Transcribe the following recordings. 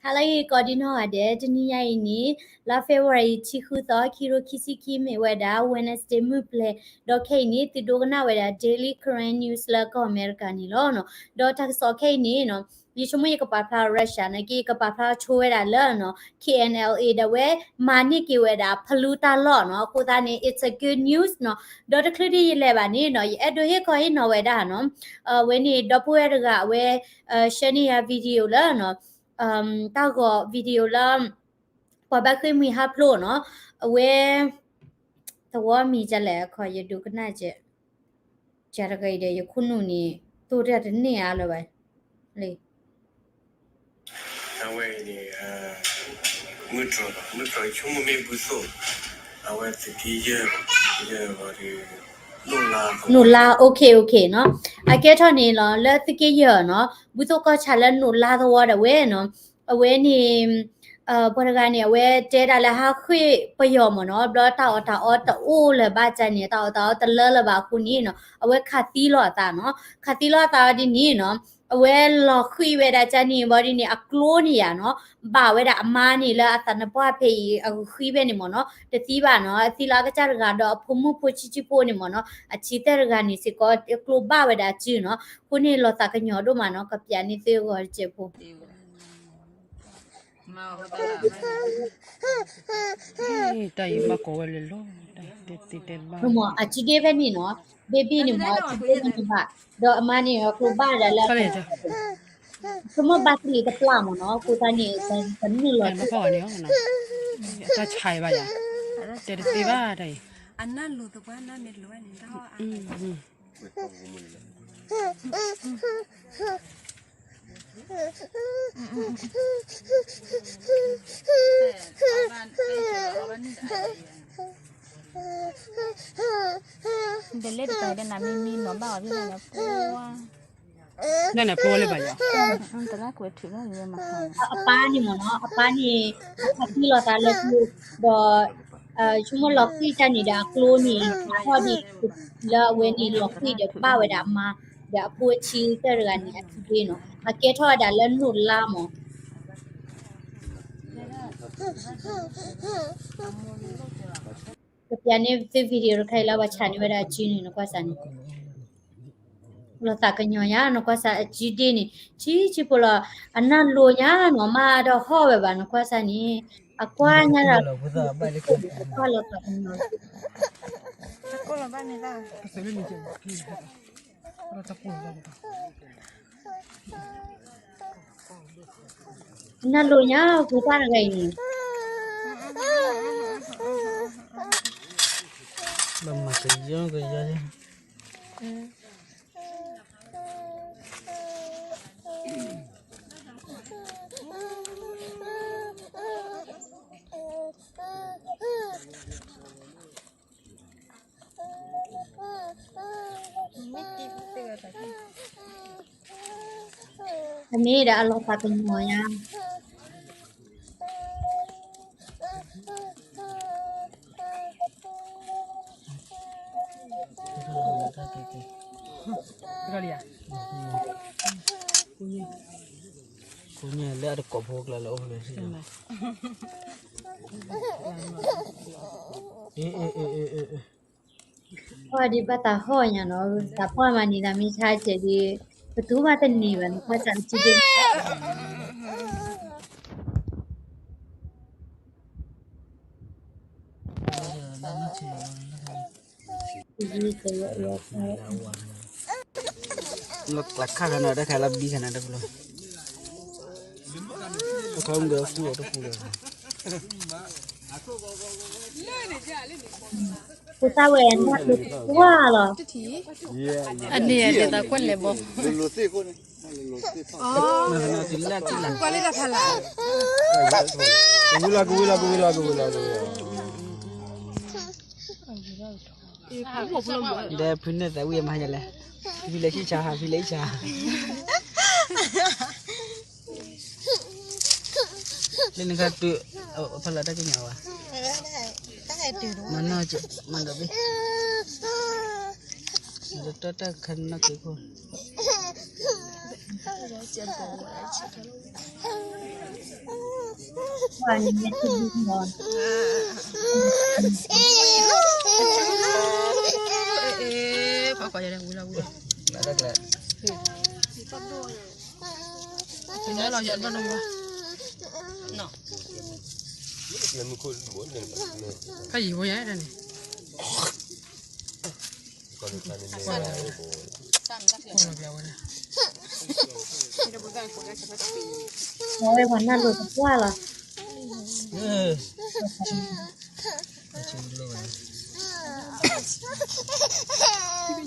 ဟါလၢအဂ့ၤကိးဒံနီၢ်ဂၤဒဲး, တနံၤညါအံၤန့ၣ် လါ February ခံဆံဃုသီ ခံကထိခံဆံခံ မ့ၢ်ဝဲဒၣ် Wednesday မုၢ်ပျဲၤ, ဒီးခဲအံၤန့ၣ် သုဒိကနၣ်ဝဲဒၣ် Daily Karen News လၢကီၢ်အမဲရကၤန့ၣ်လီၤ. ဒီးတၢ်ကစီၣ်ခဲအံၤန့ၣ် ယဆိကမိၣ်ယကပာ်ဖျါ Russia နာ်က့ ယကပာ်ဖျါဆိဝဲဒၣ်လၢ K N L A ဒၣ်ဝဲ မၤန့ၢ်က့ၤဝဲဒၣ်ဖလူတၢ်လီၢ်နီၤ, အဃိသတးန့ၣ် it's a good news နီၤ. ဒီးတချုးဒ်ယလဲၤဘၣ်န့ၣ်နီၤ ယအဲၣ်ဒိးဟ့ၣ်ခီဟ့ၣ်နီၤဝဲဒၣ်နီၤ, အဝဲန့ၣ် ဒီပုၢ်ဝဲၢ်တဂၤအဝဲ share န့ၢ်ယၤ video လၢ တၢ်ဂီၤ video လၢ ပှၤဘၣ်ဃ့ၢ်မှံဟးဖျိးနီၤ, အဝဲ သဝီမံၤဒ်လဲၣ်အခီ ယဒိကနၣ်ကဲး, ကဲးတဂၤအံၤဒီး ယခိၣ်နူာ်န့ၣ် သိၣ်တၢ်တန့ၢ်အါလၢၤဘၣ်လံ. အဝဲအံၤန့ၣ် မုၢ်တြီၢ် မုၢ်တြီၢ်ဆိကမိၣ်မ့ၢ်ဘူၣ်သိၣ်, အဝဲသုးက့ယဲၢ်, ယဲၢ်ဝဲဒီး နိၣ်လါ, နိၣ်လါ, OK OK နီၤ. အကဲထီၣ်န့ၣ်လီၤ လၢသုးက့ယဲၢ်နီၤ, ဘူၣ်သိၣ်ကီၢ်ဆၣ်လၢနိၣ်လါသဝီဒၣ်ဝဲနီၤ, အဝဲန့ၣ် ပှၤတဂၤန့ၣ် အဝဲတဲဒၣ်လၢဟးဃ့ၢ်ပယီၤမ့ၢ်နီၤ, ဘျီတၢ်အီၣ်တၢ်အီတအိၣ်လၢၤဘၣ်ကန့ၣ်, တၢ်အီၣ်တၢ်အီတလၢလၢၤဘၣ်အဃိန့ၣ်နီၤ, အဝဲခးသံလီၤအသးနီၤ, ခးသံလီၤအသးအီၤဒ်န့ၣ်နီၤ, အဝဲလီၤဃံၢ်ဝဲဒၣ်ကန့ၣ် ဘၣ်ဒ်န့ၣ် အကျိန့ၣ်ယါနီၤ, ဘၣ်ဝဲဒၣ်အမါန့ၣ်လၢအသးနပှၢ်ဖဲအံၤ အဂုာ်ဃံဘဲန့ၣ်မ့ၢ်နီၤ, တသံဘၣ်နီၤ, အသံလီၤအကစၢ်တဂၤဒီးအဖိမုၣ်ဖိဆံးဆံးဖိန့ၣ်မ့ၢ်နီၤ, အဆံးသၢတဂၤန့ၣ်စ့ၢ်ကီး အကျိဘၣ်ဝဲဒၣ်အစုနီၤ, အဃိန့ၣ်လီၤသးကညီၤဒိၣ်မးနီၤ, ကပျးန့ၢ်သုအဂီၤတစဲးဖိ တၢ်အံၤဘၣ်ကိးဝဲလၢလီၤ, တၢ်တဲတဲဘၣ်, မ့ၢ်အစုဒ့ဖဲန့ၣ်နီၤ, baby န့ၣ်မ့ၢ်အစုဒ့ဖဲန့ၣ်ဘၣ်, ဒီးအမါန့ၣ်အကျိဘၣ်ဒၣ်လၢ ဆိကမိၣ်ဘၣ်သလံးတပျၢ်မ့ၢ်နီၤ, အဃိသတးန့ၣ် တနုာ်လီၤ, တၢ်ဆါဘၣ်ယၤ, တဲတသ့ဘၣ်တၢ်အံၤ, အနၢ်လိၤသပှၢ်နၢ်မ့ၢ်လိၤဝဲန့ၣ်တၢ်အီၣ်အါ ဒလဲၣ်တပၤဒဲနၤမ့ၢ်မံနီၤဘၣ်အီၤဖဲန့ၣ်, နန့ၣ်ပျိဝဲလၢဘၣ်ယၤ, တၢ်ကွဲးထုးဘၣ်ယၤမး, အပၢ်န့ၣ်မ့ၢ်နီၤ, အပၢ်န့ၣ် အခးသံလီၤသးလၢကျိ, ဒီး ဆိကမိၣ်လီၤဃံၢ်တၢ်န့ၣ်ဒီးအကျိန့ၣ် အထီၣ်ဒ် လၢအဝဲန့ၣ်လီၤဃံၢ်ဒီးဘၣ်ဝဲဒၣ်အမါ, ဒီးအဖိအဆံးသၢတဂၤန့ၣ် အစုဒ့နီၤ, အကဲထီၣ်ဝဲဒၣ်လၢနိၣ်လါမး ကပျးန့ၢ်သု video တခါအံၤလၢပှၤဆါန့ၢ်ဝဲဒၣ်အစုန့ၣ် နကွၢ်စးန့ၣ်, လီၤသးကညီၤညါ နကွၢ်စးအစုဒ့န့ၣ် ဆံးဆံးဖိလီၤ, အနၢ်လိၤညါနီၤ, မါဒီးဟီၣ်ဝဲဘၣ် နကွၢ်စးန့ၣ်, အကွၢ်ညါဒီး အကွၢ်လီၤသးကညီၤ နၢ်လိၤညါ ဖိသၣ်တဂၤအံၤန့ၣ်, ဘၣ်မၤကယီကယီ အမ့ၢ်ဒီးအလီၤသးကညီၤညါ ကိးညါလၢအတကိးဖိကျါလၢအိၣ်ဖဲလဲၣ်, ဟီၣ်ဒံးဘၣ်သးဟီၣ်ညါနီၤ, သးပှၢ်မၤန့ၢ်သးမ့ၢ်ဆါစဲးဒံး, ပတူၢ်မးတန့ၢ်ဘၣ် နကွၢ်စးအစုဒ့ လၢကျးခါခါန့ၣ် တၢ်ခါလၢဘံခါန့ၣ်တဖျိ, တခါမုၢ်ကဖူလီၤတဖူလီၤ, ဖိသၣ်ဝဲနၢ်လိၤဝါလီၤ, အန့ၣ်ဒ်သိးကွၢ်လဲၤဘီ, ကွၢ်လၢတၢ်ဖးလၢ်, ကဝံၤလီၤ ကဝံၤလီၤ ကဝံၤလီၤ ကဝံၤလီၤ ကဝံၤလီၤ ဒီးဖုန့ၣ်သးဝံၣ်အမါယလဲၣ်, ဖံလဲၤဆံၣ်ဆါဟး ဖံလဲၤဆံၣ်ဆါ, လၢနခါတုၤ ဖးလၢတၢ်ကညီၤဝဲ, မၤနီၢ်က့ မၤနီၢ်ဘ့ၣ်, ဒီးတၢ်တၢ်ခါနီၢ်က့ခိၣ် အဝဲပှၤနၢ်လိၤတပှၢ်လီၤ. တ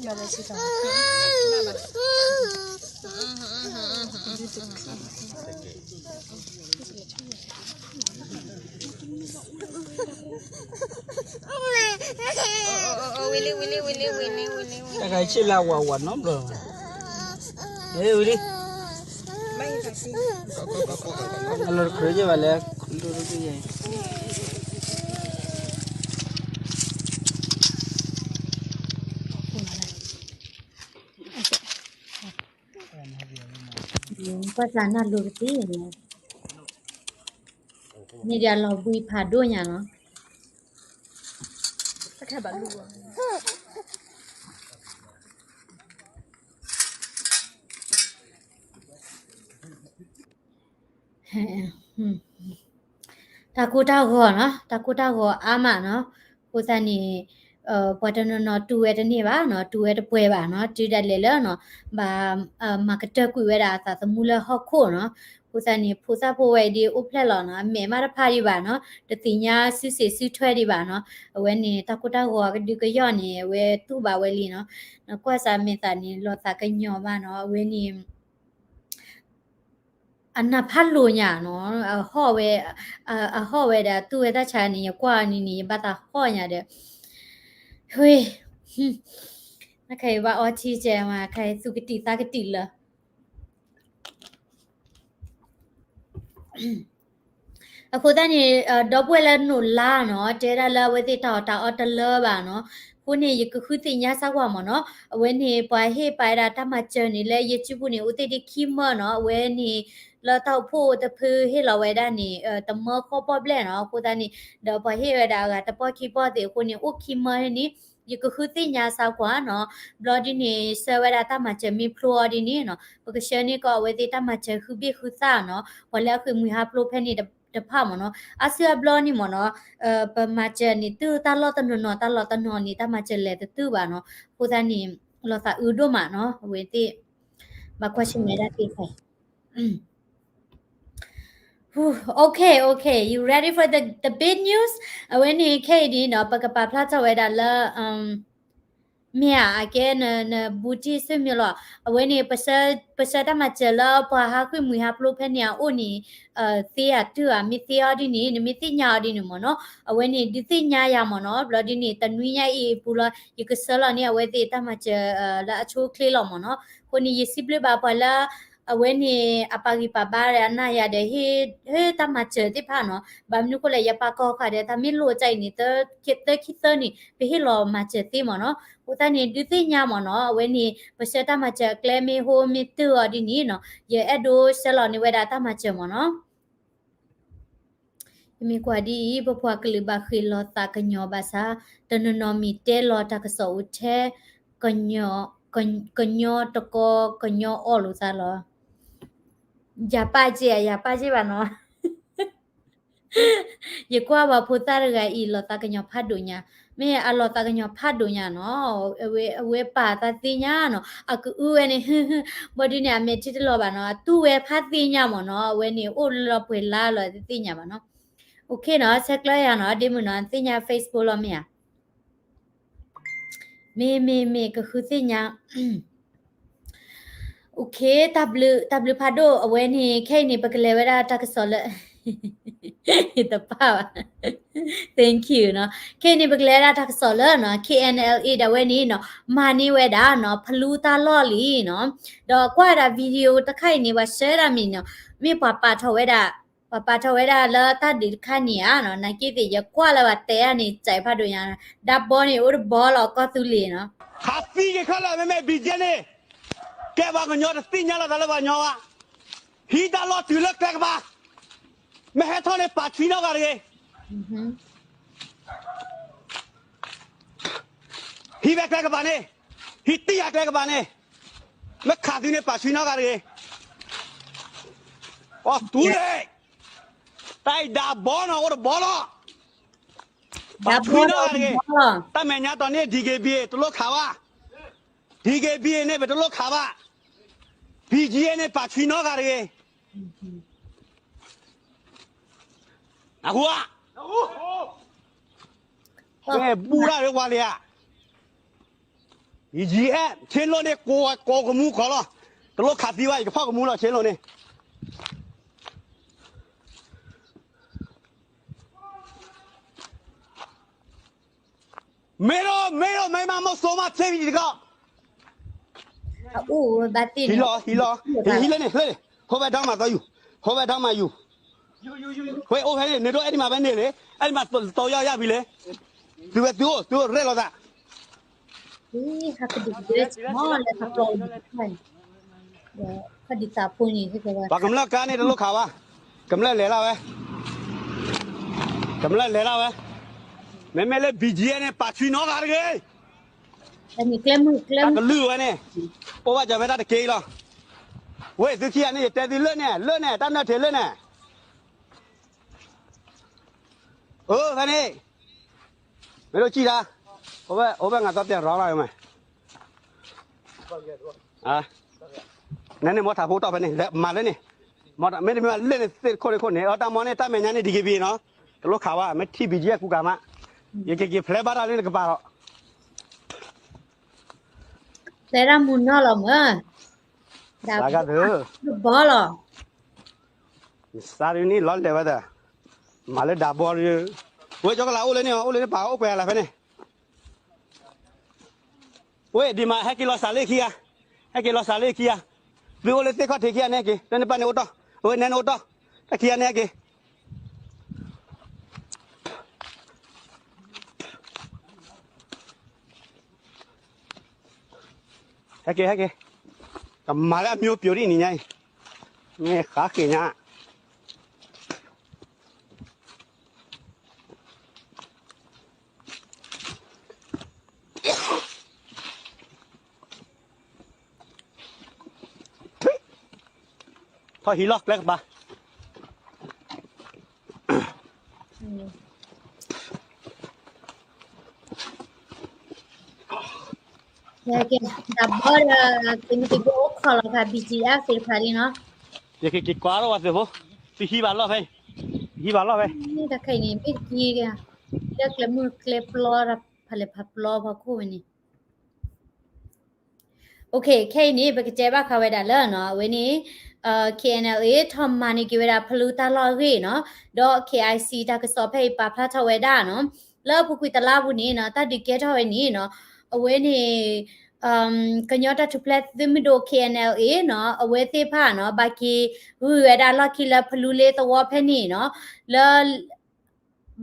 ၢ်ဂၤဆ့ၣ်လၢဝးဝးနီတဘျီ, ဝံၤလံ, အလီၤတကြၢးယဲၢ်ဘၣ်လဲၣ်, ကွၢ်စးနၢ်လိၤကသ့ၣ်, န့ၣ်ဒီးလီၤဘှံးဖးဒိၣ်ညါလီၤ. တၢ်ကိၢ်တၢ်ဂီၤနီၤ, တၢ်ကိၢ်တၢ်ဂီၤအါမးနီၤ, အဃိသတးန့ၣ် ပှၤတနီၤနီၤတူၢ်ဝဲတန့ၢ်ဘၣ်နီၤ, တူၢ်ဝဲတပှဲၤဘၣ်နီၤ, တုၤဒၣ်လဲာ်လၢနီၤ ဘၣ်မၤကတၢၢ်ကွံာ်ဝဲဒၣ်အသးသမူလၢဟီၣ်ခိၣ်နီၤ, အဃိသတးန့ၣ် ဖိသၣ်ဖိဝဲအံၤဒ်အိၣ်ဖျဲၣ်လီၤနီၤ, အမဲာ်မးတဖၣ်ဒံးဘၣ်နီၤ, တသ့ၣ်ညါစုစ့ၣ်စုထွဲဒံးဘၣ်နီၤ, အဝဲန့ၣ် တၢ်ကိၢ်တၢ်ဂီၤကဒုကယီၢ်န့ၣ် အဝဲတူၢ်ဘၣ်ဝဲလံနီၤ, နကွၢ်စးမဲာ်သးန့ၣ် လီၤသးကညီၤမးနီၤ, အဝဲန့ၣ် အနၢ်ဖးလိာ်ညါနီၤ, အဟီၣ်ဝဲ, အဟီၣ်ဝဲဒီး တူၢ်ဝဲတၢ်ဆါန့ၣ် ယကွၢ်အီၤန့ၣ်န့ၣ် ယဘၣ်သးဟီၣ်ညါဒီး, ဝ့ၢ်, နခါအံၤဘၣ်အီထံကဲမး, ခါအံၤသူၣ်ကတံာ်သးကတံာ်လၢ အဃိသတးန့ၣ် ဒီပုၢ်ဝဲၢ်လၢနိးလါနီၤ တဲဒၣ်လၢအဝဲသ့ၣ်တၢ်အီၣ်တၢ်အီတလၢဘၣ်နီၤ, အဃိန့ၣ် ယကဃုသ့ၣ်ညါစၢ်ကွၢ်မ့ၢ်နီၤ, အဝဲန့ၣ် ပှၤဟ့ၣ်ပာ်ဝဲဒၣ်တၢ်မၤစၢၤန့ၣ် လၢ YouTube န့ၣ် အိၣ်သ့ၣ်ဒံးခံမၢနီၤ, အဝဲန့ၣ် လၢတၢ်အိၣ်ဖှိၣ်တဖုဟ့ၣ်လီၤဝဲဒၣ်န့ၣ် တမၢဃီပီၣ်ဘျဲၣ်နီၤ, အဃိသတးန့ၣ် ဒီးပှၤဟ့ၣ်ဝဲဒၣ်အဂၤတပီၢ်ခံပီၢ်သ့ၣ်အဃိန့ၣ် အိၣ်ခံမၢန့ၣ် ယကဃုသ့ၣ်ညါစၢ်ကွၢ်နီၤ, ဘျီဒ်န့ၣ် ဆှၢဝဲဒၣ်တၢ်မၤစၢၤမ့ၢ်ဖျိအီၤဒ်န့ၣ်နီၤ, ပကဆှၢန့ၢ်ကီးအဝဲသ့ၣ်တၢ်မၤစၢၤဃုဘ့ၣ်ဃုသၣ်နီၤ, ပှၤလၢအဃ့ၢ်မှံဟးဖျိးဖဲန့ၣ်တဖၣ်မ့ၢ်နီၤ, အါစုအါဘျီန့ၣ်မ့ၢ်နီၤ, ပမၤစၢၤန့ၣ် တုၤတၢ်လီၢ်တနီၤနီၤ တၢ်လီၢ်တနီၤန့ၣ် တၢ်မၤစၢၤလဲၤတတုၤဘၣ်နီၤ, အဃိသတးန့ၣ် လီၤသးအုးဒိၣ်မးနီၤ, အဝဲသ့ၣ် ဘၣ်ကွၢ်ဆၢၣ်မဲာ်ဒၣ်သ့ၣ်တဖၣ် Okay, okay, you ready for the, the big news? အဝဲန့ၣ်ခဲအံၤန့ၣ်နီၤ ပကပာ်ဖျါထီၣ်ဝဲဒၣ်လၢ မ့ၢ်ဧါ အကဲ နဘူးတံၢ်ဆွေမျိုးလီၤ. အဝဲန့ၣ် ပဆှၢတၢ်မၤစၢၤလၢပှၤဟးဃ့ၢ်မှံဟးဖျိးဖဲန့ၣ်အအိၣ်န့ၣ် သ့ဧါတုၤဧါ, မ့ၢ်သ့အီၤဒ်န့ၣ် နမ့ၢ်သ့ၣ်ညါအီၤဒ်န့ၣ်မ့ၢ်နီၤ, အဝဲန့ၣ် ဒုးသ့ၣ်ညါယၤမ့ၢ်နီၤ, ဘျီဒ်န့ၣ် တနွံညါအံၤအပူၤလီၤ ယကဆှၢလီၤန့ၢ်အဝဲသ့ၣ်တၢ်မၤစၢၤလၢအဆိအချ့လီၤမ့ၢ်နီၤ. အဃိန့ၣ် ယစံးဘျုးဘၣ်ပှၤလၢ အဝဲန့ၣ် အပာ်ဂံၢ်ပာ်ဘါဒီးအနၢ်ယၤဒီး ဟ့ၣ်တၢ်မၤစၢၤသ့ၣ်တဖၣ်နီၤ. ဘၣ်မနုၤဃိလဲၣ် ယပာ်ကီၢ်ဃာ်ဒီး တၢ်မ့ၢ်လိာ်ကါအံၤန့ၣ် သၢခံသၢနံၣ် ပဟ့ၣ်လီၤမၤစၢၤသ့မ့ၢ်နီၤ. အဃိသတးန့ၣ် ဒုးသ့ၣ်ညါမ့ၢ်နီၤ, အဝဲန့ၣ် ပဆှၢတၢ်မၤစၢၤအကျဲမ့ၢ်ဟိမ့ၢ်တုၤအီၤဒ်န့ၣ်နီၤ, ယအဲၣ်ဒိးဆှၢလီၤန့ၢ်ဝဲဒၣ်တၢ်မၤစၢၤမ့ၢ်နီၤ. ယမ့ၢ်ကွၢ်ဒ်အံၤ ပပှၤကလုာ်ဘၣ်ဃ့ၢ်လီၤသးကညီၤဘၣ်ဆၣ် တနီၤနီၤမံၤတဲလီၤတၢ်ကစီၣ်အိၣ်ထဲ ကညီ ကညီတကီကညီအီၣ်လိာ်သးလီၤ. ယၤပာ်က့ၤ ယၤပာ်က့ၤဘၣ်နီၤ. ယကွၢ်ပှၤဖိသၣ်တဂၤအံၤ လီၤသးကညီၤဖးဒိၣ်ညါ, မ့ၢ်အလီၤသးကညီၤဖးဒိၣ်ညါနီၤ, အဝဲပာ်သးသ့ၣ်ညါနီၤ, အကအုဝဲန့ၣ်, ဘၣ်ဒ်န့ၣ် အမဲာ်ထံတလီၤဘၣ်နီၤ, အတူၢ်ဝဲဖးသ့ၣ်ညါမ့ၢ်နီၤ, အဝဲန့ၣ်အိၣ်လီၤပှဲၤလါလီၤသ့ၣ်ညါဘၣ်နီၤ. Okay နီၤ, ဆဲးကျၢယၤနီၤ, ဒ့မုၣ်နီၤ, သ့ၣ်ညါ Facebook လီၤမ့ၢ်ဧါ. မ့ၢ်မ့ၢ်မ့ၢ် ကဃုသ့ၣ်ညါ Okay, တၢ်ဘျုးဖးဒိၣ်. အဝဲန့ၣ် ခဲအံၤန့ၣ် ပကလဲၤဝဲဒၣ်တၢ်ကစီၣ်လၢ တပၢ်ဘၣ် Thank you နီၤ. ခဲအံၤန့ၣ် ပကလဲၤဝဲဒၣ်တၢ်ကစီၣ်လၢ KNLA ဒၣ်ဝဲန့ၣ်နီၤ, မၤန့ၢ်ဝဲဒၣ်နီၤ ဖလူတၢ်လီၢ်လံနီၤ. ဒီးကွၢ်ဝဲဒၣ် video တခါအံၤန့ၣ် ပှၤဆှၢဒၣ်မ့ၢ်နီၤ, မ့ၢ်ပှၤပာ်ထီၣ်ဝဲဒၣ် ပှၤပာ်ထီၣ်ဝဲဒၣ်လၢတၢ်ဒုးတခါန့ၣ်ဧါနီၤ, နာ်က့သ့ၣ် ယကွၢ်လၢပှၤတဲအါန့ၣ် စဲးဖးဒိၣ်ညါ, ဒၢဘီန့ၣ် အိၣ်တဘီလီၤကီၢ်သူလ့ၤနီၤ. ခးသံက့ၤခဲလၢာ် မ့မ့ၢ် ဘံၣ်ကဲန့ၣ်, ကဲပှၤကညီတသ့ၣ်ညါလိာ်သးလၢပှၤကညီဘၣ်. ဟံးတၢ်လီၢ်တုၤလၢကျဲကပၤ, မ့ၢ်ဟဲထီၣ်န့ၣ်ပာ်ဆှံနီတဂၤတဂ့ၤ. ဟံးဖဲကျဲကပၤန့ၣ်, ဟံးတံၢ်ယၤကျဲကပၤန့ၣ်, မ့ၢ်ခးသုန့ၣ်ပာ်ဆှံနီတဂၤတဂ့ၤ. အီၣ်သူန့ၣ်, တၢ်အံၤဒၣ်ဘီနီၤ အိၣ်တဘီလီၤ. ပာ်ဆှံနီတဂၤတဂ့ၤ. တၢ်မဲာ်ညါတီၤန့ၣ် DKBA တလိၣ်ခးဘၣ်. DKBA န့ၣ် ပတလိၣ်ခးဘၣ်. BGF န့ၣ် ပာ်ဆှံနီတဂၤတဂ့ၤ. နၢ်ဟူဧါ. ကဲဘူၣ်တၢ်လၢဝါလံဧါ. BGF ဆ့လိၣ်န့ၣ် ကိးကမူကီးလီၤ. တလိၣ်ခးသံဘၣ် ယကဖီၣ်ကမူလီၤ ဆ့လိၣ်န့ၣ်. မ့ၢ်ဒိၣ် မ့ၢ်ဒိၣ် မ့ၢ်မး မ့ၢ်စိမး ဆ့ဘံတကီၢ်. ဟံးလီၤ ဟံးလီၤ ဟံးလၢန့ၣ် လၢန့ၣ် ဟိဝဲဒီမးသီယူၤ ဟိဝဲဒီမးယူၤ ဝဲအိၣ်ဖဲန့ၣ် နဒိၣ်အဲၣ်ဒံးမးဖဲန့ၣ်လၢ အဲၣ်ဒံးမးသီယီၤယၢ်ဖံလဲၣ်. သုဝဲသုအိၣ် သုအိၣ်ရဲၣ်လီၤသး. ဟဲကဒုးကဒုးမ့ၢ်လၢခီပျီ ပှၤကမျၢၢ်ကါန့ၣ်တလိၣ်ခးဘၣ်. ကမျၢၢ်လဲၤလၢဝဲ, ကမျၢၢ်လဲၤလၢဝဲ. မ့မ့ၢ်လၢ BGF န့ၣ် ပာ်ဆှံနီတဂၤတဂ့ၤ. တၢ်ကလုၢ်ဝဲန့ၣ် အိၣ်ဘၣ်စၢၤဖဲတၢ်တက့ၢ်လီၤ. ဝဲသုခံဂၤန့ၣ် ယတဲသုလၢန့ၣ် လၢန့ၣ် တၢ်နၢၣ်ထံးလၢန့ၣ်. အၢ ဖဲန့ၣ် မ့ၢ်ဒိၣ်ကံၣ်တၢ် အိၣ်ဖဲ အိၣ်ဖဲ ငါသီပျဲရီလီၤမး. နန့ၣ်မ့ၢ်ထးဖိတီၢ်ဖဲန့ၣ် မၤလၢန့ၣ်, မ့တမ့ၢ်လၢန့ၣ်သ့ၣ်တခိၣ်တခိၣ်န့ၣ် အတၢ်မီန့ၣ် တၢ်မဲာ်ညါန့ၣ် DKBA နီၤ, တလိၣ်ခးဝဲ မ့ၢ်ထံၣ် BGF ကူကၤမး, ယကက့ၤဖျဲဘၣ်တၢ်လၢနကပၤလီၤ. ဖျဲတၢ်မူနီၢ်လီၤမး, ဒၣ်ဘီလီၤ. စးဒုန့ၣ်လီၤလဲၤဝဲဒၣ်, မၤလၢဒၣ်ဘီဒီး, ဝဲကၠီကလးအိၣ်လၢန့ၣ် အိၣ်လၢန့ၣ်ပာ်အိၣ်ကွဲးလၢဖဲန့ၣ်, ဝဲဒ်မး ဟဲက့ၤလီၤစးလၢခံဂၤ, ဟဲက့ၤလီၤစးလၢခံဂၤ, သုအိၣ်လၢသ့ၣ်ခီၣ်ထံးခံဂၤန့ၣ်ဟဲက့ၤ, လၢန့ၣ်ပၢ်န့ၣ်အိၣ်တီၢ်, အဝဲနဲန့ၣ်အိၣ်တီၢ်, တၢ်ခံဂၤန့ၣ်ဟဲက့ၤ ဟဲက့ၤ ဟဲက့ၤ, ကမၤလၢအမျိုးပြိုဒ်နံၤညါအံၤ, မ့ၢ်ဃါဃ့ၢ်ညါ ထီၣ်ဟံးလီၢ်ကျဲကပၤ, ဒၣ်ဘီဒီး သုးမုၢ်သံၣ်ဘိအိၣ်ခိးလီၤဖဲ BGF သ့ၣ်တဖၣ်လံနီၤ, ယကက့ၤကွၢ်ထီၣ်ဝဲသုးဖိ, သုဟံးဘၣ်လီၢ်ဖဲ, ဟံးဘၣ်လီၢ်ဖဲ, တၢ်ခဲအံၤန့ၣ် မ့ၢ်တက့ၢ်, လၢကျဲမုၢ်ကျဲပျီ ဖးလဲၢ်ဖးပျီဖီခိၣ်ဝဲန့ၣ် ခဲအံၤန့ၣ် ပကတဲဘၣ်ဃးဝဲဒၣ်လၢနီၤ အဝဲန့ၣ် KNLA ထီၣ်မၤန့ၢ်က့ၤဝဲဒၣ်ဖလူတၢ်လီၢ်အဂ့ၢ်နီၤ, ဒီး KIC တၢ်ကစီၣ်ဖဲအံၤပာ်ဖျါထီၣ်ဝဲဒၣ်နီၤ, လၢအပူၤကွံာ်တလါပူၤန့ၣ်နီၤ တၢ်ဒုးကဲထီၣ်ဝဲန့ၣ်နီၤ, အဝဲန့ၣ် ကညီတၢ်ထူၣ်ဖျဲးသုးမုၢ်ဒိၣ် KNLA နီၤ အဝဲသ့ၣ်တဖၣ်နီၤ ဘၣ်က့ၤဂုာ်ဝဲဒၣ်လီၢ်ခံလၢဖလူလ့သဝီဖဲန့ၣ်နီၤ, လၢ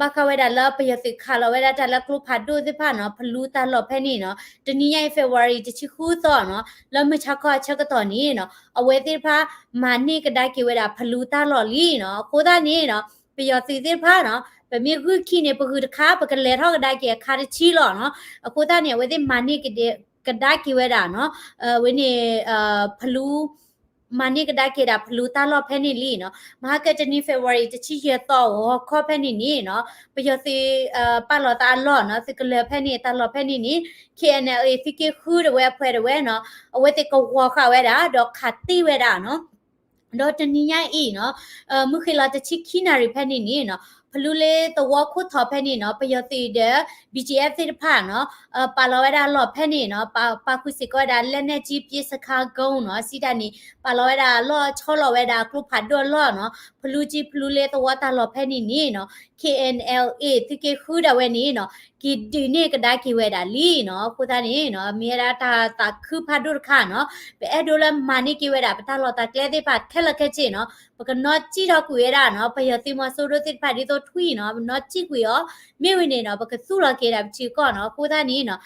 ဘၣ်ဃးဝဲဒၣ်လၢပယီၤသုးခးလီၤဝဲဒၣ်တၢ်လၢကျိဖးဒိၣ်သ့ၣ်တဖၣ်နီၤ ဖလူတၢ်လီၢ်ဖဲန့ၣ်နီၤ, တနံၤညါအံၤ February တဆံဃုသီနီၤ လၢမုၢ်ဆါခီအဆၢကတီၢ်န့ၣ်နီၤ အဝဲသ့ၣ်တဖၣ်မၤန့ၢ်ကဒါက့ၤဝဲဒၣ်ဖလူတၢ်လီၢ်လံနီၤ, အဃိသတးန့ၣ်နီၤ ပယီၤသုးသ့ၣ်တဖၣ်နီၤ ပမ့ၢ်ဂုၢ်ခံန့ၣ် ပဂုၢ်တခါ ပကလဲၤထီၣ်ကဒါက့ၤအခါတဆံလီၤနီၤ, အဃိသတးန့ၣ် အဝဲသ့ၣ်မၤန့ၢ်ကဒါက့ၤဝဲဒၣ်နီၤ, အဝဲန့ၣ် ဖလူ မၤန့ၢ်ကဒါက့ၤဒၣ်ဖလူတၢ်လီၢ်ဖဲန့ၣ်လံနီၤ, မဟါကတနံၤ February တဆံယဲၢ်သီဂီၤခီဖဲန့ၣ်န့ၣ်နီၤ, ပယီၤသုး ပာ်လီၤသးအလီၢ်နီၤ သုးကလၢၤဖဲန့ၣ် တၢ်လီၢ်ဖဲန့ၣ်န့ၣ် KNLA သုးက့ဃုတဝဲအဖှဲးတဝဲနီၤ, အဝဲသ့ၣ်ကဝီၤဃာ်ဝဲဒၣ် ဒီးခးတံၢ်ဝဲဒၣ်နီၤ, ဒီးတနံၤညါအံၤနီၤ မုၢ်ဃ့လီၤတဆံခံနၣ်ရံၣ်ဖဲန့ၣ်န့ၣ်နီၤ, ဖလူလ့သဝီခိၣ်ထံးဖဲန့ၣ်နီၤ ပယီၤသုးဒီး BGF သ့ၣ်တဖၣ်နီၤ ပာ်လီၤဝဲဒၣ်အလီၢ်ဖဲန့ၣ်နီၤ, ပာ်ဃုာ်စ့ၢ်ကီးဝဲဒၣ် လက်နက်ကြီးပစ်စခန်းကုန်းနီၤ, စံးတၢ်န့ၣ် ပာ်လီၤဝဲဒၣ်အလီၢ်ဆီလီၤဝဲဒၣ်ကျိဖးဒိၣ်အလီၢ်နီၤ, ဖလူကၠံဖလူလ့သဝီတၢ်လီၢ်ဖဲန့ၣ်န့ၣ်နီၤ KNLA သုးက့ဃုဒၣ်ဝဲန့ၣ်နီၤ က့ၤဒုးန့ၢ်ကဒါက့ၤဝဲဒၣ်လံနီၤ, အဃိသတးန့ၣ်နီၤ မ့ၢ်ဝဲဒၣ်တၢ်သးခုဖးဒိၣ်တခါနီၤ, ပအဲၣ်ဒိးလၢမၤန့ၢ်က့ၤဝဲဒၣ် ပတၢ်လီၢ်တၢ်ကျဲသ့ၣ်တဖၣ်ခဲလၢာ်ခဲဆ့နီၤ, ပကနီၣ်စံၣ်ထီၣ်ကွံာ်ဝဲဒၣ်နီၤ ပယီၤသုးမီၤစိရိၤသ့ၣ်တဖၣ်ဒ်သိး ထွံၣ်နီၤ ပနီၢ်စံၣ်ကွံာ်အီၤ မ့ၢ်ဝဲန့ၣ်နီၤ ပကသူၣ်လီၤက့ၤဒၣ်ပထံကီၢ်နီၤ အဃိသတးန့ၣ်နီၤ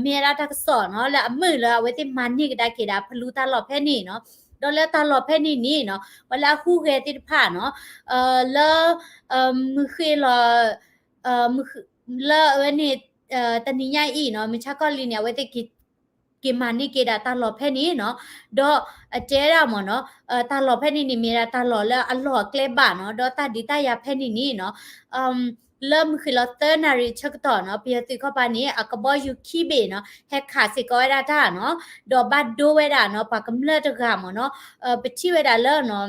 မ့ၢ်ဝဲဒၣ်တၢ်ကစီၣ်နီၤ လၢအမုာ်လၢအဝဲသ့ၣ်မၤန့ၢ်ကဒါက့ၤဒၣ်ဖလူတၢ်လီၢ်ဖဲန့ၣ်နီၤ ဒီးလၢတၢ်လီၢ်ဖဲန့ၣ်န့ၣ်နီၤ ပှၤလၢအဟူးဂဲၤသ့ၣ်တဖၣ်နီၤ လၢ မုၢ်ဃ့ၢ်လီၤ လၢအဝဲန့ၣ် တနံၤညါအံၤနီၤ မုၢ်ဆါခီလံန့ၣ် အဝဲသ့ၣ်က့ၤ က့ၤမၤန့ၢ်က့ၤဒၣ်တၢ်လီၢ်ဖဲန့ၣ်နီၤ ဒီးအတဲဒၣ်မ့ၢ်နီၤ တၢ်လီၢ်ဖဲန့ၣ်န့ၣ် မ့ၢ်ဒၣ်တၢ်လီၢ်လၢအလီၢ်အကျဲဘၣ်နီၤ ဒီးတၢ်ဒုးတၢ်ယၤဖဲန့ၣ်န့ၣ်နီၤ လၢမုၢ်ဃ့ၢ်လီၤသၢနၣ်ရံၣ်ဆၢကတီၢ်နီၤ ပယီၤသုးခီပၤန့ၣ် အကဘီယူၤခံဘ့ၣ်နီၤ ဟဲခးစ့ၢ်ကီးဝဲဒၣ်တၢ်နီၤ ဒီးဘၣ်ဒိဝဲဒၣ်နီၤ ပှၤကမျၢၢ်တဂၤမ့ၢ်နီၤ ပထံၣ်ဝဲဒၣ်လၢနီၤ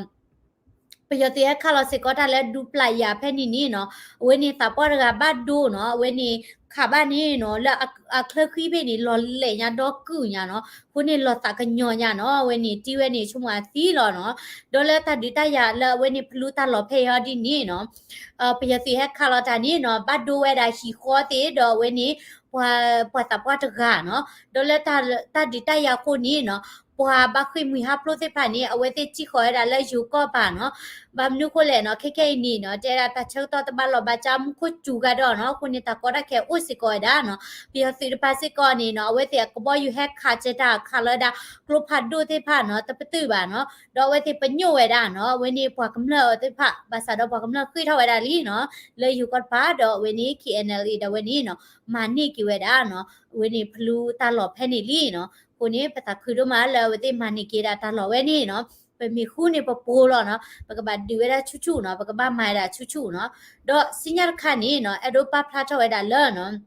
ပယီၤသုးဟဲခးလီၤစ့ၢ်ကီးတၢ်လၢဒူပျၢ်ယၤဖဲန့ၣ်န့ၣ်နီၤ အဝဲန့ၣ်သးပှၢ်တဂၤဘၣ်ဒိနီၤ အဝဲန့ၣ်ခးဘၣ်န့ၣ်နီၤ လၢအချၢဃံဘ့ၣ်န့ၣ် လီၤလဲာ်ညါဒီကုၢ်ညါနီၤ အဃိန့ၣ်လီၤသးကညီၤညါနီၤ အဝဲန့ၣ်တံၢ်ဝဲန့ၣ် ဆိကမိၣ်အသံလီၤနီၤ ဒီးလၢတၢ်ဒုးတၢ်ယၤလၢအဝဲန့ၣ်ဖလူတၢ်လီၢ်ဖဲအံၤဒ်န့ၣ်နီၤ ပယီၤသုးဟဲခးလီၤတၢ်န့ၣ်နီၤ ဘၣ်ဒိဝဲဒၣ်ဟံၣ်ဃီသ့ၣ် ဒီးအဝဲန့ၣ် ပှၤ ပှၤသးပှၢ်တဂၤနီၤ ဒီးလၢတၢ်ဒုးတၢ်ယၤအဃိန့ၣ်နီၤ ပှၤဘၣ်ဃ့ၢ်မှံဟးဖျိးသ့ၣ်တဖၣ်န့ၣ် အဝဲသ့ၣ်စံၣ်ဃီၤဝဲဒၣ်လၢယိၤကီၢ်ပၤနီၤ ဘၣ်မနုၤဃိလဲၣ်နီၤ ခဲခဲအံၤန့ၣ်နီၤ တဲဒၣ်တၢ်ဆၢကတီၢ်တဘၣ်လီၤဘၣ်ကၠါ မူခိၣ်စူၤဂၤဒီးနီၤ အဃိန့ၣ်တၢ်ကီတၢ်ခဲအိၣ်စ့ၢ်ကီးဝဲဒၣ်နီၤ ပယီၤသုးတပၤစ့ၢ်ကီးန့ၣ်နီၤ အဝဲသ့ၣ်အကဘီယူၤဟဲခးစၢၤတၢ်ခးလီၤဝဲဒၣ် ကျိဖးဒိၣ်သ့ၣ်တဖၣ်နီၤ တပတုာ်ဘၣ်နီၤ ဒီးအဝဲသ့ၣ်ပညိၣ်ဝဲဒၣ်နီၤ အဝဲန့ၣ်ပှၤကမျၢၢ်သ့ၣ်တဖၣ် ဘၣ်ဆၣ်ဒီးပှၤကမျၢၢ်ဃ့ၢ်ထီၣ်ဝဲဒၣ်လံနီၤ လၢယိၤကီၢ်တပၤဒီးအဝဲန့ၣ် K N L A ဒီးအဝဲန့ၣ်နီၤ မၤန့ၢ်က့ၤဝဲဒၣ်နီၤ အဝဲန့ၣ်ဖလူတၢ်လီၢ်ဖဲန့ၣ်လံနီၤ အဃိန့ၣ် ပသးခုဒိၣ်မးလၢအဝဲသ့ၣ်မၤန့ၢ်က့ၤဒၣ်တၢ်လီၢ်ဝဲန့ၣ်နီၤ ပမ့ၢ်ဃူန့ၣ်ပပိာ်လီၤနီၤ ပကဘၣ်ဒုးဝဲဒၣ်ဆူၣ်ဆူၣ်နီၤ ပကဘၣ်မၤဝဲဒၣ်ဆူၣ်ဆူၣ်နီၤ ဒီးစံၣ်ညါတခါန့ၣ်နီၤ အဲၣ်ဒိးပာ်ဖျါထီၣ်ဝဲဒၣ်လၢနီၤ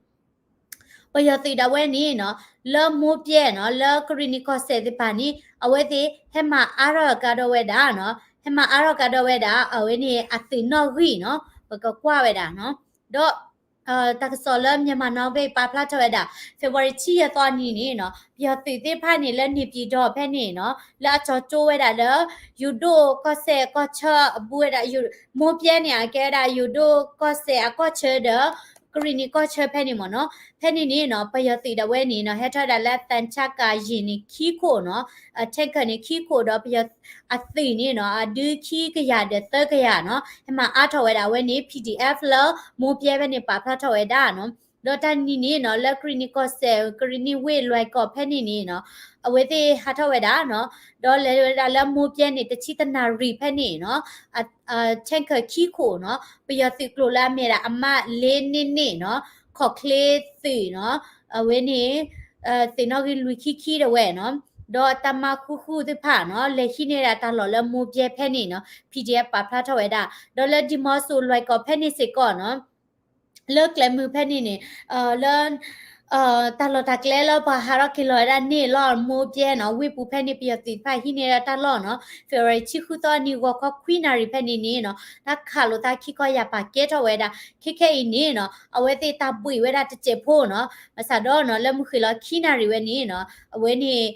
ပယီၤသုးဒၣ်ဝဲန့ၣ်နီၤ လၢမိၢ်ပျဲနီၤ လၢကရံၣ်နံၣ်ကီၢ်စဲၣ်သ့ၣ်တဖၣ်န့ၣ် အဝဲသ့ၣ်ဟဲမၤအါထီၣ်ကဒီးဝဲဒၣ်နီၤ ဟဲမၤအါထီၣ်ကဒီးဝဲဒၣ် အဝဲန့ၣ်အသုးနီၣ်ဂံၢ်နီၤ ပကကွၢ်ဝဲဒၣ်နီၤ ဒီး တၢ်ကစီၣ်လၢ Myanmar Now ဘ့ၣ်ပာ်ဖျါထီၣ်ဝဲဒၣ် February ဆံယဲၢ်သီအနံၤန့ၣ်နီၤ ပယီၤသုးသ့ၣ်တဖၣ်န့ၣ် လၢန့ၣ်ပၠံၣ်တီၢ်ဖဲန့ၣ်နီၤ လၢအကၠီၤကၠိဝဲဒၣ်လၢ ယိၤဒိၣ်ကီၢ်စဲၣ်ကီၢ်ဆၢအဘူးဝဲဒၣ် မိၢ်ပျဲန့ၣ် အကဲဝဲဒၣ်ယိၤဒိၣ်ကီၢ်စဲၣ်အကီၢ်ဆၢဒီး ကရံၣ်နံၣ်ကီၢ်ဆၢဖဲန့ၣ်မ့ၢ်နီၤ ဖဲန့ၣ်န့ၣ်နီၤ ပယီၤသုးဒၣ်ဝဲန့ၣ်နီၤ ဟဲထီၣ်ဝဲဒၣ်လၢသံချပ်ကားယာဉ်န့ၣ်ခံခိၣ်နီၤ tanker န့ၣ်ခံခိၣ်ဒီးပယီၤအသုးန့ၣ်နီၤ အဒုခံကယၤဒီးသၢကယၤနီၤ ဟဲမၤအါထီၣ်ဝဲဒၣ်အဝဲန့ၣ် P D F လၢမိၢ်ပျဲဖဲန့ၣ်ပာ်ဖျါထီၣ်ဝဲဒၣ်နီၤ ဒီးတၢ်နံၤန့ၣ်နီၤ လၢကရံၣ်နံၣ်ကီၢ်စဲၣ် ကရံၣ်နံၣ်ဝ့ၢ်လွဲၢ်ကီၢ်ဖဲန့ၣ်န့ၣ်နီၤ အဝဲသ့ၣ်ဟးထီၣ်ဝဲဒၣ်နီၤ ဒီးလဲၤဝဲဒၣ်လၢမိၢ်ပျဲန့ၣ် တဆံတနၣ်ရံၣ်ဖဲန့ၣ်နီၤ tanker ခံခိၣ်နီၤ ပယီၤသုးကျိၤလၢအမ့ၢ်ဒၣ် အမးလေးနှစ်နှစ်နီၤ ခီၣ်ချ့သုးနီၤ အဝဲန့ၣ် သုးနီၣ်ဂံၢ်လွံၢ်ခံခံဒၣ်ဝဲနီၤ ဒီးတၢ်မၤဃူဃူသ့ၣ်တဖၣ်နီၤ လဲၤဟံးန့ၢ်ဒၣ်တၢ်လီၢ်လၢမိၢ်ပျဲဖဲန့ၣ်နီၤ P D F ပာ်ဖျါထီၣ်ဝဲဒၣ် ဒီးလၢဒံၣ်မီစိၤလွဲၢ်ကီၢ်ဖဲန့ၣ်စ့ၢ်ကီးနီၤ လၢကျဲမုၢ်ဖဲန့ၣ်န့ၣ် လၢ တၢ်လီၢ်တၢ်ကျဲလၢပှၤဟးထီၣ်က့ၤလီၤဝဲဒၣ်န့ၣ်လီၤ မိၢ်ပျဲနီၤ ဝ့ၢ်ပူၤဖဲန့ၣ် ပယီၤသုးတဖၣ်ဟံးန့ၢ်ဒၣ်တၢ်လီၢ်နီၤ February ဆံဃုသီအနံၤ ဂီၤခီခွံနၣ်ရံၣ်ဖဲန့ၣ်န့ၣ်နီၤ တၢ်ခးလိာ်သးခံခီယၢ်ပာ်ကဲထီၣ်ဝဲဒၣ် ခဲခဲအံၤန့ၣ်နီၤ အဝဲသ့ၣ်တၢ်ဘှံးဝဲဒၣ်တစဲးဖိနီၤ ဘၣ်ဆၣ်ဒီးနီၤ လၢမုၢ်ဃ့ၢ်လီၤခံနၣ်ရံၣ်ဝဲန့ၣ်နီၤ အဝဲန့ၣ်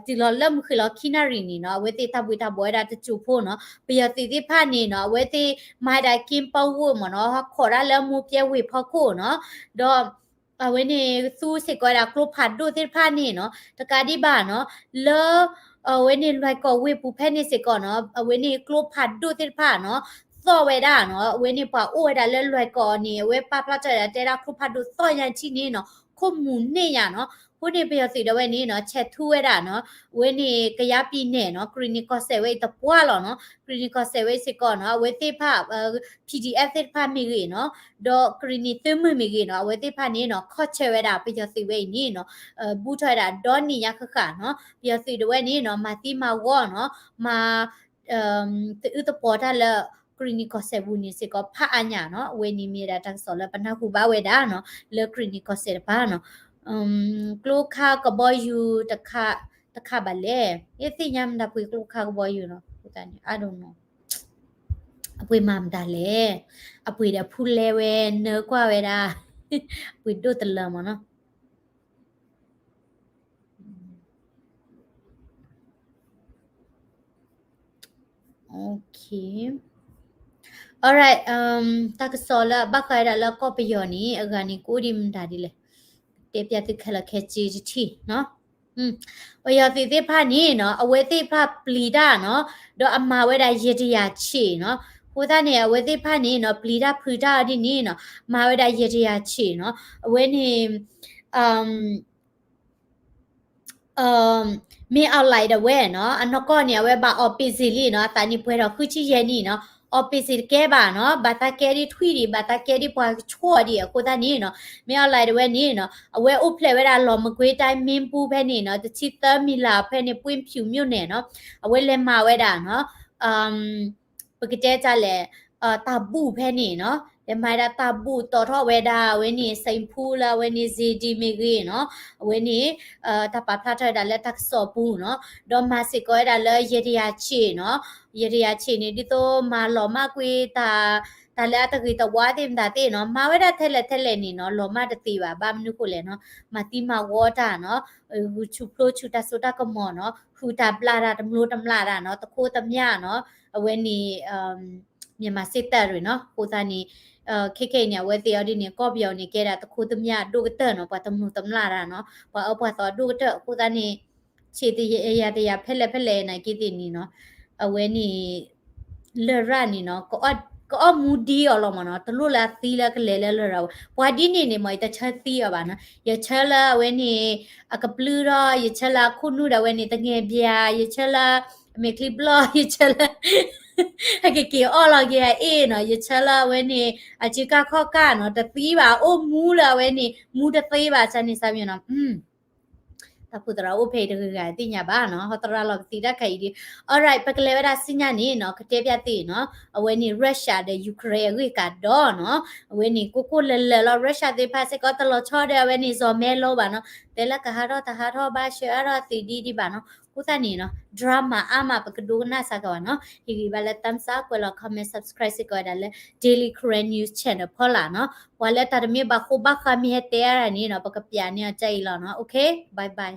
တုၤလီၤလၢမုၢ်ဃ့ၢ်လီၤခံနၣ်ရံၣ်န့ၣ်နီၤ အဝဲသ့ၣ်တၢ်ဘှံးတၢ်ဘှီးဝဲဒၣ်တစဲးဖိနီၤ ပယီၤသုးသ့ၣ်တဖၣ်န့ၣ်နီၤ အဝဲသ့ၣ်မၤဝဲဒၣ် က့ပဝိတ် မ့ၢ်နီၤ ဟးခိးဒၣ်လၢမိၢ်ပျဲဝ့ၢ်ဖီခိၣ်နီၤ ဒီး အဝဲန့ၣ်သူစ့ၢ်ကီးဝဲဒၣ်ကျိဖးဒိၣ်သ့ၣ်တဖၣ်န့ၣ်နီၤ တကးဒံးဘၣ်နီၤ လၢ အဝဲန့ၣ်လွဲၢ်ကီၢ်ဝ့ၢ်ပူၤဖဲန့ၣ်စ့ၢ်ကီးနီၤ အဝဲန့ၣ်ကျိဖးဒိၣ်သ့ၣ်တဖၣ်နီၤ သီၣ်ဝဲဒၣ်နီၤ အဝဲန့ၣ်ပှၤအိၣ်ဝဲဒၣ်လၢလွဲၢ်ကီၢ်န့ၣ် အဝဲပာ်ဖျါထီၣ်ဝဲဒၣ်တဲဒၣ်ကျိဖးဒိၣ်သီၣ်ညါထံၣ်န့ၣ်နီၤ ခိၣ်မူၤန့ၢ်ညါနီၤ အဃိန့ၣ်ပယီၤသုးဒၣ်ဝဲန့ၣ်နီၤ ဆဲးထူဝဲဒၣ်နီၤ အဝဲန့ၣ်ကယါပံၤနဲၣ်နီၤ ကရံၣ်နံၣ်ကီၢ်စဲၣ်ဝဲအံၤတပှၢ်လီၤနီၤ ကရံၣ်နံၣ်ကီၢ်စဲၣ်ဝဲအံၤစ့ၢ်ကီးနီၤ အဝဲသ့ၣ်တဖၣ် P D F သ့ၣ်တဖၣ်မ့ၢ်ဂ့ၤနီၤ ဒီးကရံၣ်နံၣ်သုးမုၢ်မ့ၢ်ဂ့ၤနီၤ အဝဲသ့ၣ်တဖၣ်န့ၣ်နီၤ ခီၣ်ဆၢဝဲဒၣ်ပယီၤသုးဝဲအံၤန့ၣ်နီၤ ဘူးထီၣ်ဝဲဒၣ်ဒီနံၣ်ညါဃၣ်ဃၣ်နီၤ ပယီၤသုးဒၣ်ဝဲန့ၣ်နီၤ မၤသံမၤဝီနီၤ မၤ သအုးသပှီၤတၢ်လၢ ကရံၣ်နံၣ်ကီၢ်စဲၣ်ပူၤန့ၣ်စ့ၢ်ကီးဖးအါညါနီၤ အဝဲန့ၣ်မ့ၢ်ဒၣ်တၢ်ကစီၣ်လၢပနၢ်ဟူဘၣ်ဝဲဒၣ်နီၤ လၢကရံၣ်နံၣ်ကီၢ်စဲၣ်တပၤနီၤ ကျိခါကဘီယူၤတခါဘၣ်လဲၣ် ယသ့ၣ်ညါမတၤပှ့ၤကျိခါကဘီယူၤနီၤ အဃိသတးန့ၣ် I don't know အပှ့ၤမၤမတၤလဲၣ် အပှ့ၤဒီးဖူလဲဝဲနၢကွၢ်ဝဲဒၣ် အပှ့ၤဒိၣ်တလၢမ့ၢ်နီၤ Okay. Alright, တၢ်ကစီၣ်လၢအဘၣ်ဃးဝဲဒၣ်လၢကီၢ်ပယီၤန့ၣ် အဂၤန့ၣ် ကအိၣ်ဒံးမတၤဒ်လဲၣ်. တဲပျးသုခဲလၢာ်ခဲဆ့တထံၣ်နီၤ. ပယီၤသုးသ့ၣ်တဖၣ်န့ၣ်နီၤ အဝဲသ့ၣ်တဖၣ်ပျံၤတၢ်နီၤ ဒီးအမၤဝဲဒၣ်ယဲၢ်တယၤဆံးနီၤ. အဃိသတးန့ၣ် အဝဲသ့ၣ်တဖၣ်န့ၣ်နီၤ ပျံၤတၢ်ဖုးတၢ်အီၤဒ်န့ၣ်နီၤ မၤဝဲဒၣ်ယဲၢ်တကယၤဆံးနီၤ အဝဲန့ၣ် မင်းအောင်လှိုင် ဒၣ်ဝဲနီၤ အနီၢ်ကီၢ်န့ၣ် အဝဲဘၣ်အီၣ်ပ့းစ့ၣ်လံနီၤ အသးနံၣ်ပှဲၤထီၣ်ဃုဆံယဲၢ်နံၣ်နီၤ အီၣ်ပ့းစ့ၣ်တကဲဘၣ်နီၤ ဘၣ်သးကဲဒ်ထွံၣ်ဒံး ဘၣ်သးကဲဒ်ပှၤကဆှီဒံး အဃိသတးန့ၣ်နီၤ မင်းအောင်လှိုင် ဒၣ်ဝဲန့ၣ်နီၤ အဝဲအိၣ်ဖျဲၣ်ဝဲဒၣ်လီၢ်မကွ့ၤတိုင်း မင်းဘူး ဖဲန့ၣ်နီၤ တဆံသၢမံၤလၢ်ဖဲန့ၣ် ပွင့်ဖြူမြို့နယ်နီၤ အဝဲလဲၤမၤဝဲဒၣ်နီၤ ပကတဲတၢ်လဲၣ် တၢ်ဘူၣ်ဖဲန့ၣ်နီၤ လဲၤမၤဝဲဒၣ်တၢ်ဘူၣ်တီထီၣ်ဝဲဒၣ် အဝဲန့ၣ် စိန်ဖူလၢအဝဲန့ၣ် စေတီ မ့ၢ်ဂ့ၤနီၤ အဝဲန့ၣ် တၢ်ပာ်ဖျါထီၣ်ဝဲဒၣ်လၢတၢ်ကစီၣ်ပူၤနီၤ ဒီးမၤစ့ၢ်ကီးဝဲဒၣ်လၢယဲၢ်တကယၤဆံးနီၤ ယဲၢ်တကယၤဆံးန့ၣ် ဒ်သိးမၤလီၤမၢ်ကွံာ်တၢ် တၢ်လၢအတဂ့ၤတဝါသ့ၣ်မတၤသ့ၣ်နီၤ မၤဝဲဒၣ်ထဲလဲၣ်ထဲလဲၣ်န့ၣ်နီၤ လီၤမၢ်တသ့ဘၣ် ဘၣ်မနုၤဃိလဲၣ်နီၤ မၤသံမၤဝီတၢ်နီၤ ဂုာ်ဆူၣ်ဖျိဆူၣ်တၢ်စိတၢ်ကမီၤနီၤ ဟုၣ်တၢ်ဘျၣ်တၢ် တမျိးတမျာ်တၢ်နီၤ တခိၣ်တမျၢ်နီၤ အဝဲန့ၣ် မြန်မာစစ်တပ် ရယ်နီၤ အဃိသတးန့ၣ် ခဲခဲအံၤန့ၣ် အဝဲသ့ၣ်အီၤဒ်န့ၣ် ကီၢ်ပယီၤန့ၣ် ကဲဒၣ်တခိၣ်တမျၢ်အဒိၣ်ကတၢၢ်နီၤ ပှၤတမျိးတမျာ်တၢ်နီၤ ပှၤအၢပှၤသီအဒိၣ်ကတၢၢ် အဃိသတးန့ၣ် ဆံးတယၤတယၤဖဲလဲၣ်ဖဲလဲၣ်နာ်က့သ့ၣ်န့ၣ်နီၤ အဝဲန့ၣ် လရာ်န့ၣ်နီၤ ကအီၣ်မူဒံအီၤလီၤမးနီၤ တလိၣ်လၢအသံလၢကလဲၤလၢလရာ်ဝဲ ပှၤဒ်န့ၣ်န့ၣ် မ့ၢ်ယတဆၢသံအီၤဘၣ်နီၤ ယဆၢလၢအဝဲန့ၣ် အကပျုၢ်ထီၣ် ယဆၢလၢအခိၣ်နူာ်ဒၣ်ဝဲန့ၣ် တငဲၢ်ဘၠၣ် ယဆၢလၢ အမဲာ်ချံဘျီၣ် ယဆၢလၢ အကက့ၤအီၣ်လီၤက့ၤအအ့ၣ်နီၤ ယဆၢလၢအဝဲန့ၣ် အစုကၢ်ခီၣ်ကၢ်နီၤ တသံဘၣ် အိၣ်မူလၢအဝဲန့ၣ် မူတသ့ဘၣ် ဆၢန့ၣ်ဆၢမ့ၢ်နီၤ တၢ်ဖုးသရၣ်အိၣ်ဖဲအံၤတဂ့ၤဂၤသ့ၣ်ညါဘၣ်နီၤ ဟီသရၣ်လီၤပသံတၢ်ခါအံၤဒ် alright ပကလဲၤဝဲဒၣ်ဆူညါန့ၣ်နီၤ ကတဲပျၢ်သ့ၣ်နီၤ အဝဲန့ၣ် Russia ဒီး Ukraine အဂ့ၢ်ကဒီးနီၤ အဝဲန့ၣ် ကိၢ်ကိၢ်လၢၤလၢၤလီၤ Russia သ့ၣ်တဖၣ်စ့ၢ်ကီးတလီၤဆီဒီးအဝဲန့ၣ် စီၤမဲလိဘၣ်နီၤ တဲလၢကဟးထီၣ်တဟးထီၣ်ဘၣ် ဆှၢအါထီၣ်သ့ၣ်ဒ်ဒံးဘၣ်နီၤ အဃိသတးန့ၣ်နီၤ drama အါမး ပကဒိကနၣ်စ့ၢ်ကီးဘၣ်နီၤ ဟ့ၣ်ဂံၢ်ဘါလၢ thumbs up ကွဲးလီၤ comment subscribe စ့ၢ်ကီးဝဲဒၣ်လၢ Daily Karen News Channel ဖီလာ်နီၤ ပှၤလၢတၢ်တမ့ၢ်ဘၣ်ဃိဘၣ်ဃးမ့ၢ်ဟဲတဲအါန့ၣ်နီၤ ပကပျးန့ၢ်အီၤကအံၤလီၤနီၤ okay bye bye